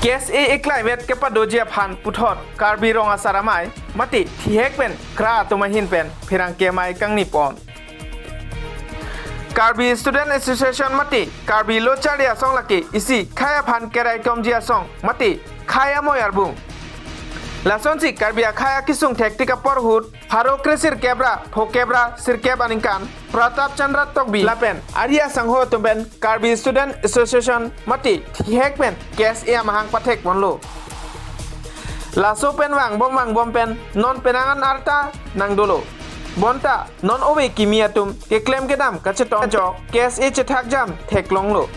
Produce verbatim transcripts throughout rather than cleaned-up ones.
K S A eklaivet kepadoji aphan puthot Karbi Rong Asar Amei mate thihek pen KRA atum ahin pen pherangke amei kangni pon. Karbi Student Association mate Karbi Lo Charli Asong lake isi khei aphan keraikomji asong mate khei amoi arbung. Lasonsi Karbi akhei akesung thektik apor ahut pharo kresirkep ra phokep ra sirkep aningkan Pratap Chandra Tokbi lapen ari asangho atum pen Karbi Student Association mate thihek pen K S A amahang pathek ponlo. Laso pen vangbom vangbom pen non penang an arta nangdolo. Bonta non ove kimi atum keklem kedam kachetong ajok K S A chethak jam theklonglo.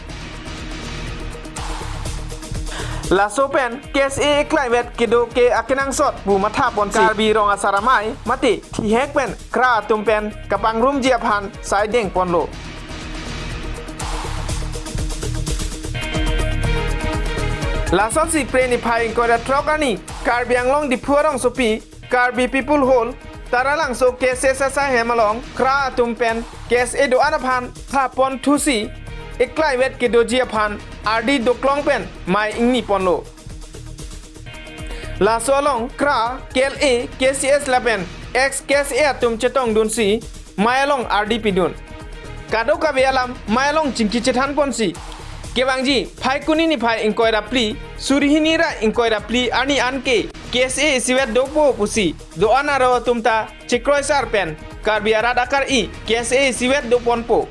Laso pen K S A eklaivet kedo ke akenangsot pu matha ponsi Karbi Rong Asar Amei mate thihek pen KRA atum pen kapangrumji aphan saideng ponlo. Lasonsi Phre niphai ingkoi ra throk arni Karbi Anglong Diphu arongsopi Karbi People Hall Taralangso K S A asai hem along KRA atum pen K S A do-an aphan tha pon thusi eklaivet kedoji aphan ardi doklong pen mei ingni ponlo. Laso along KRA, K L A, K C S lapen ex K S A atum chetongdunsi mei along ardi pidun. Kadokave alam mei along chingki chethan ponsi kevangji Phaikuni niphai ingkoi ra phli suri hini ra ingkoi ra phli arni an ke K S A isivet dopo pusi do-an aro atum ta chekroisar pen Karbi arat akar-i K S A isivet do ponpo.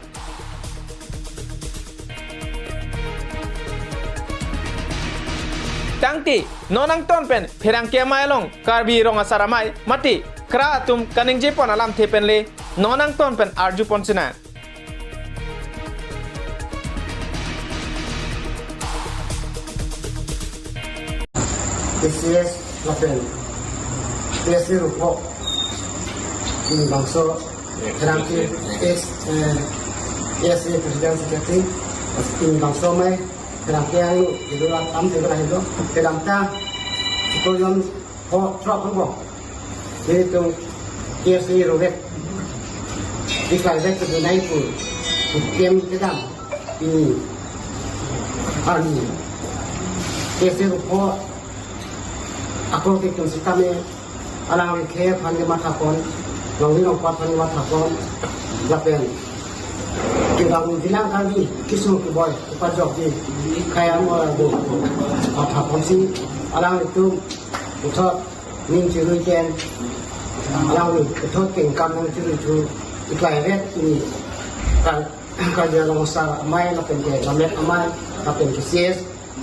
Tangte non angton pen pherangke amei along Karbi Rong Asar Amei mate KRA atum kaningje pon alamthe pen le non angton pen arju pon sinang. K C S lapen K S A ruphok, pini bangso pherangke, eh, K S A President Secretary, pini bangso amei pherangke ayu, itu lah tam itu lah itu, kedamtang, itu yang ho throk ko. Nelitum K S A ruvet, eklaivet kedunai pu, pu kem kedam, pini arni K S A rupho ako ketum sitame, alangli khei aphan kematha pon, longri longpat aphan kematha pon, lapen kevang jilang Karbi kesung keboi kepajokji khei amoi arbung matha ponsi alanglitum puthot ning chirui pen, alangli puthot kengkam nangchirui thu eklaivet pini Kar-, Karbi Anglong Asar Amei lapen ke Lammet Amei lapen ke C S,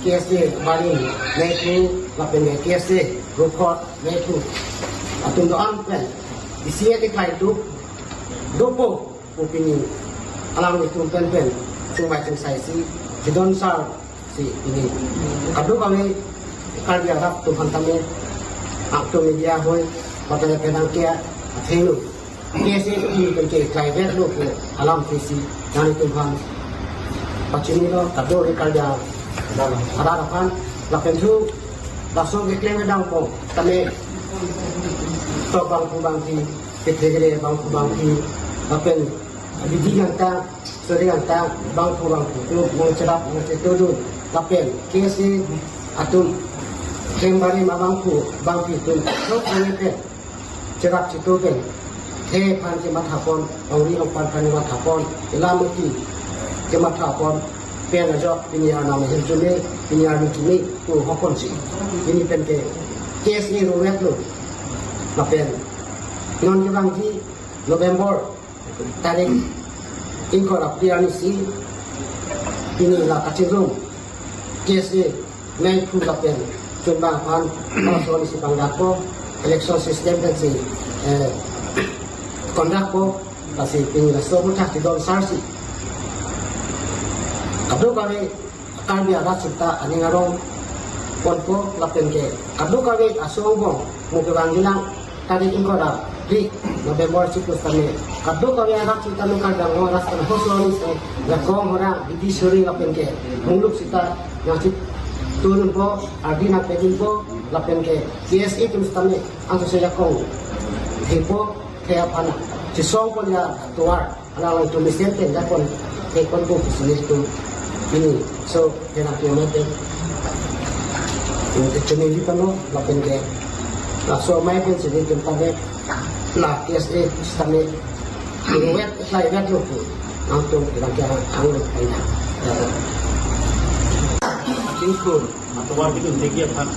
K S A barim mei thu lapen ke K S A rupho mei thu atum do-an pen isi eklai tu dopo pu pini alanglitum pen pen chingvai chingsaisi chedon sar si pini kadokave Karbi arat atum aphan tame, atum media hoi, patai penang ke athengno K S A atum pen ke eklaivet lo pu alamthe si nanglitum aphan pachinilo, kadokave Karbi arat aphan lapen thu laso keklem kedam po tame to bangphu bangphi, kethe kere bangphu bangphi, lapen abidi ganta, sore ganta, bangphu bangphi atum nangcherap nangchetodun, lapen K S A atum, kembali ma bangphu bangphi atum, so kami pen cherap cheto pen, khei aphan kematha pon, longri longpat aphan kematha pon, ila mati kematha pon pen ajok pini arnam ahirjume, pini arni kimi tu hokon si. Pini pen ke K S A ruvet lo. Lapen non kevangji November tarik ingkoi ra phli arni si pini la kachingrum K S A mei thu lapen chunbang aphan, laso arni si pangdakpo, election system pen si, eh, conduct po, lasi pini laso muthak chedon sar si kadokave Karbi arat seta aning arong ponpo lapen ke kadokave aso angbong mo kevang jilang tarik ingkoi ra phli November si pusitame kadokave arat sitame Karbi Anglong arat sitame hoso ni se jakong horang bidi suri lapen ke muluk seta nangchetodunpo, ardi nangpedunpo lapen ke K S A atum sitame angso se jakong thepo, khei aphan chesong pon ya tovar. Alanglitum mesen pen jakong thek ponpo pusi nelitum pini so pherangke amei pen Chunili pano lapen ke laso amei pen si nelitum ta ke la K S A sitame ruwet klaiwetlo pu nangtum kelangkang anglo pai na. Ating kun atovar kidun thekji aphan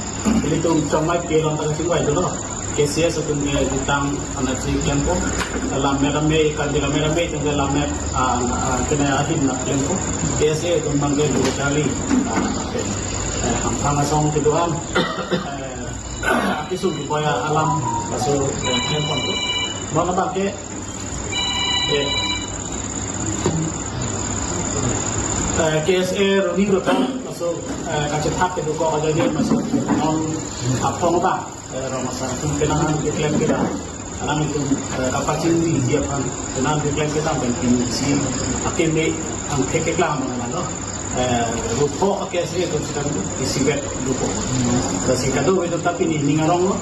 ilitum chongmai ke long ta kachingvai dolo. K C S atum ke jutang anatsi klempo. Lammet amei, Karbi Lammet amei atum ke lammet, ah, ah, kene ahin nangklempo. K S A atum abang ke ju charli, ah, eh, hamphang asong kedoan, eh, akesung keboi alam laso, eh, klempo. Mo abang ke, eh, eh, K S A roni rotang laso, eh, kachethak kedokok aja dia laso non aphong abang. Eh, Rong Asar atum penang an keklem kedam, alanglitum, eh, kapachingri ji aphan penang an keklem kedam pen pinisi akeme angthek keklang abang lo. Eh, rupo a-K S A atum sitame isivet rupo. Lasi kadokave atum ta pini ning aronglo.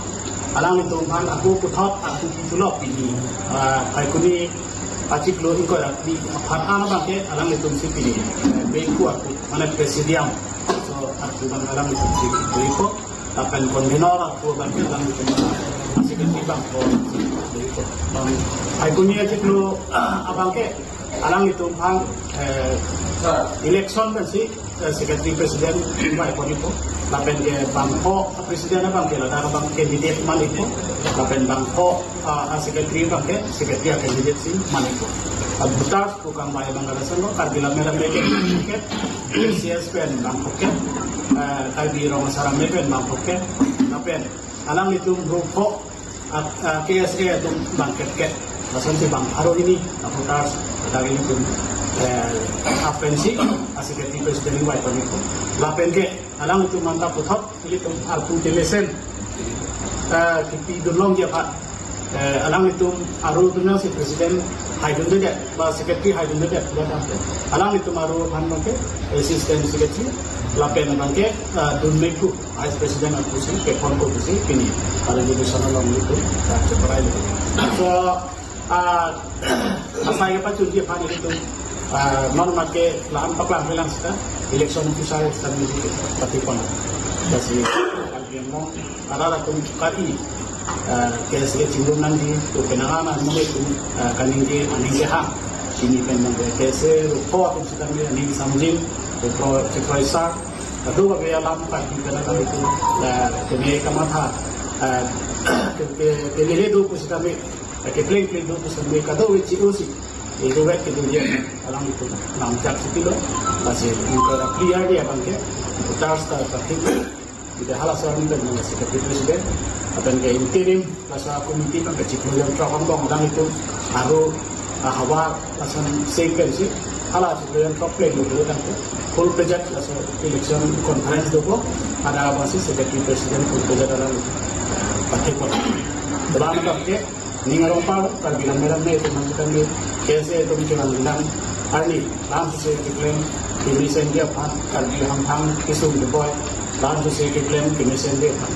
Alanglitum aphan ako puthot ako kithulok pini, eh, Phaikuni achiklo ingkoi ra phli aphan an abang ke alanglitum si pini, eh, bengku ako, mane presidium. So ako abang alanglitum si bengku. Lapen convenor ako abang ke alanglitum, secretary abang ako, bang Phaikuni achiklo abang ke alanglitum aphan, eh, election pensi, eh, secretary president invai pon-ikpo. Lapen ke bangpho president abang ke ladak abang candidate man-ikpo. Lapen bangpho, ah, secretary abang ke secretary candidate si man-ikpo. Ah, voters pu kangvai abang ke lason lo, Karbi Lammet amei ke, K C S pen bangpho ke, eh, Karbi Rong Asar amei pen bangpho ke, lapen alanglitum rupo, ah, ah, K S A atum bang ketket, lasonsi bang pharo hini, ah, voters, ah, ilitum, eh, aphan si, ah, secretary president invai pon-ikpo. Lapen ke, alanglitum anta puthot, ilitum arpu kemesen, eh, kipidun longji aphan, eh, alanglitum aro atum si president haidundedet, ba secretary haidundedet, ba tangte. Alanglitum aro aphan abang ke, assistant secretary, lapen abang ke, eh, dunme pu, vice president ako si, kepon ako si, pini, aro division along ilitum, eh, cheparai lo. So, ah, asai kepachunji aphan ilitum, ah, non mat ke la-an paklang kelang seta, election officer seta nelitum pati pon. Lasi, Karbi Anglong arat atum kari, ah, K S A chingrum nangji, to penang an amonit atum, ah, kaningje, aningje ha. Pini pen nang K S A rupo atum sitame aning samjin, rupo chekroi sa. Kadokave alam Karbi pen alanglitum, ah, keme kamatha, ah, ke, ke, kemele do pu sitame, eh, kepleng pleng do pu sitame kadokave chi-o si, eh, ruwet kedo dia alanglitum namchak si pilo. Lasi ingkoi ra phli arni abang ke voters ta pathik. Ida halaso arni pen nang secretary president, lapen ke interim laso committee abang ke chiklo jon throk angbong alanglitum aro, ah, havar lason seng pensi hala chiklo jon throk pleng lo tangte full fledged laso election conference dopo, ada abang si secretary president full fledged alang pathik pon. Telang abang ke ning arong palo, Karbi Lammet amei atum nang kita ni, K S A atum kelang bilang, arni, lam suse keklem, kemesen ji aphan, Karbi hamphang kesung keboi, lam suse keklem, kemesen ji aphan.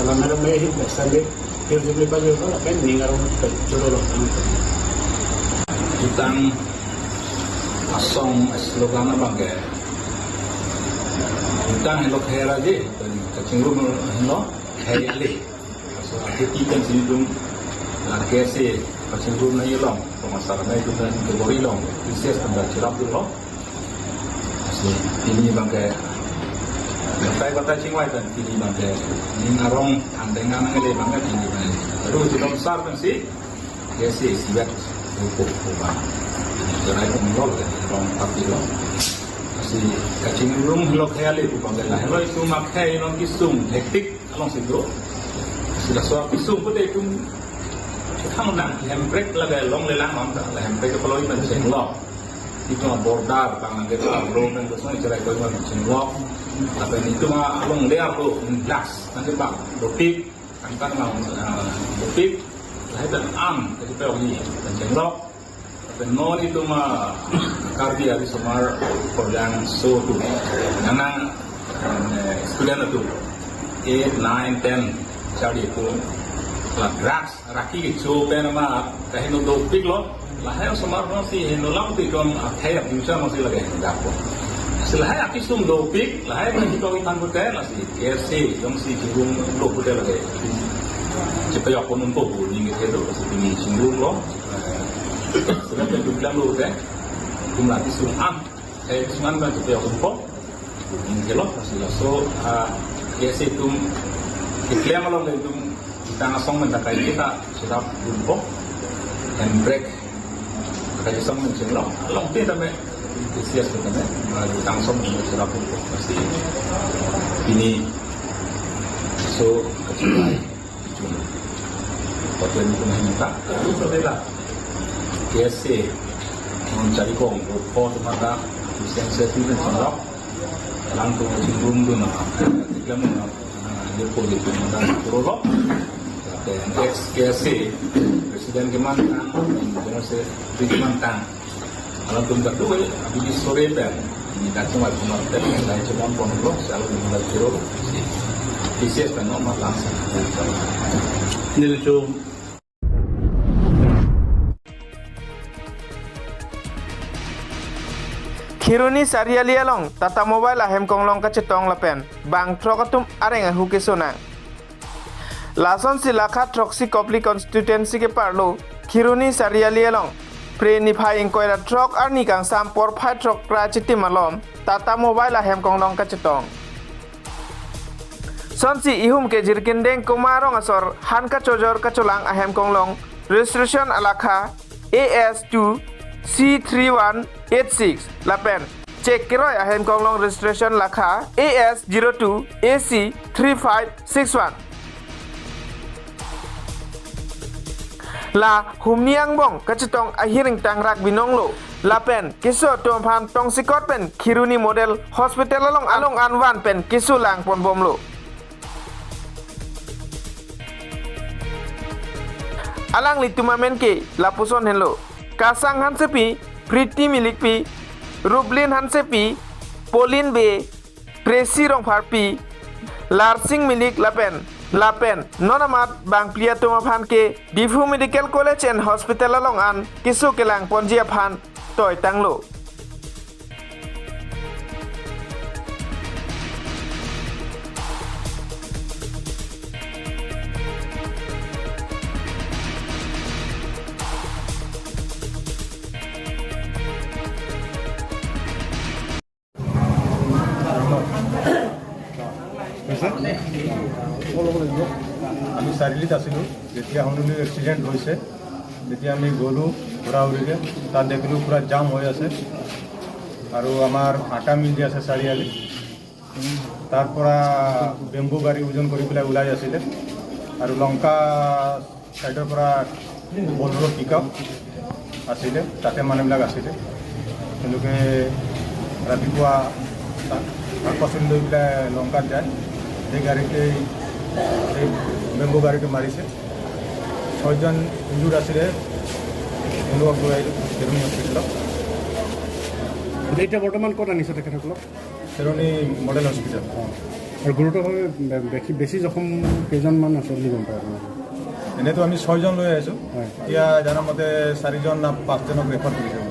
Lammet amei ahin, Sunday, hirjumri pajutang, lapen ning arong pajutang. Jutang asong slogan abang ke. Jutang henlo khei ra je, kachingrum henlo khei ale. So, akhei pen si nelitum, ah, K S A kachingrum nangji along, Rong Asar amei atum pen kebor-i along, K C S pen ta chirap dolo. So, pini abang ke, batai batai chingvai pen pini abang ke, ning arong than deng nang le abang ke pini abang ke. Lalu di Rong Asar pensi, K S A isivet, rupo, rupo abang. Cherai pon lo, Rong Party lo. Lasi kachingrum henlo khei ale pu abang ke, lahenlo itum akhei along kesung, hektik along si do. Lasi laso kesung pute itum thang nang, hemprek lake longle lang non ta, la hemprek ke paloi pen chenglok. Itum a-border abang ke ta lo pen kosong cherai koi pen chenglok. Lapen itum alongle arlo, glass, nang ke bang, dopik, angkang nang, ah, dopik, lahai pen am, ke pe ong ni, pen chenglok. Lapen non itum a-Karbi Arisomar Kalyan Sangha atum, nang nang, eh, student atum, eight, nine, ten, charli atum, la drugs, raki kecho pen ma, kaheno dopik lo, lahai osomar nang si heno lam ti kon akhei abuse nang si lake hendak ko. Lahai akisung dopik, lahai bagi kau ikan pute, lasi K S A, jongsi chingrum lo pute lagi. Chepayok pon unpo bu ning ke do, lasi pini chingrumlo. Sudah pen duklam lo pute, kumla akisung am, eh, sungan ban chepayok unpo. Ning ke lo, lasi laso, ah, K S A atum, iklem along le atum, itang asong men takai kita, sudah unpo, and break. Kaji song mention lo, along te tame, K C S tame, ma jutang song mention lo pun pasti. Ini, so, kacil, kacil. Waktu ini pun minta, itu berbeda. K S A, mencari kong, report mata, K C S itu mention lo. Alang atum chingrum dun na, tiga mun na, dia politik na, turolo. Ex K S A, President kemantang, General Secretary kemantang. Alang atum kadu, abidi sore pen, ini kacung alam pen, lain cuma pon lo, selalu mengenal turolo. K C S pen nomor langsung. Nelitum Kheroni Chariali along Tata Mobile ahem konglong kachetong lapen bang throk atum areng ahu keso nang. Lasonsi lakha throksi Kopili constituency keparlo Kheroni Chariali along Phre niphai ingkoi ra throk arni kangsam porphai throk ra chitim alom Tata Mobile ahem konglong kachetong. Sonsi ihum ke Jirikindeng Komarong asor han kachojor kacholang ahem konglong registration alakha A S two C three one eight six lapen chek keroi ahem konglong registration lakha A S zero two A C three five six one. La humni angbong kachetong ahir ingtang rak binong lo. Lapen keso atum aphan tongsekot pen Kheroni Model Hospital along along anvan pen keso lang pon bomlo. Alanglitum amen ke lapuson henlo: Kasang Hansepi, Priti Milikpi, Rublin Hansepi, Polin Bey, Presi Rongpharpi, Larsing Milik lapen, lapen non amat bangphli atum aphan ke Diphu Medical College and Hospital along an keso kelang ponji aphan toi tanglo. আমি চাৰিআলিত আছিলোঁ, যেতিয়া হনুলুৰ এক্সিডেণ্ট হৈছে, তেতিয়া আমি গ'লোঁ ঘূৰা ঘূৰিকৈ, তাত দেখিলোঁ পূৰা জাম হৈ আছে আৰু আমাৰ আটা মিল যে আছে চাৰিআলি, তাৰ পৰা বেম্বু গাড়ী ওজন কৰি পেলাই ওলাই আছিলে আৰু লংকা ছাইডৰ পৰা বলেৰ' পিকআপ আছিলে, তাতে মানুহবিলাক আছিলে। তেওঁলোকে ৰাতিপুৱা শাক পাচলি লৈ পেলাই লংকাত যায়। সেই গাড়ীতেই, সেই বেম্বু গাড়ীটো মাৰিছে। ছয়জন ইনজুৰ্ড আছিলে, তেওঁলোকক লৈ আহিলোঁ খেৰণি হস্পিটেলত। এতিয়া বৰ্তমান ক'ত আনিছে তেখেতসকলক? Kheroni model hospital. আৰু গুৰুতৰভাৱে বে-, বেছি, বেছি জখম কেইজনমান আছে বুলি গম পায় আপোনালোকে? এনেতো আমি ছয়জন লৈ আহিছোঁ। হয়। এতিয়া জানা মতে চাৰিজন না পাঁচজনক ৰেফাৰ কৰিছে।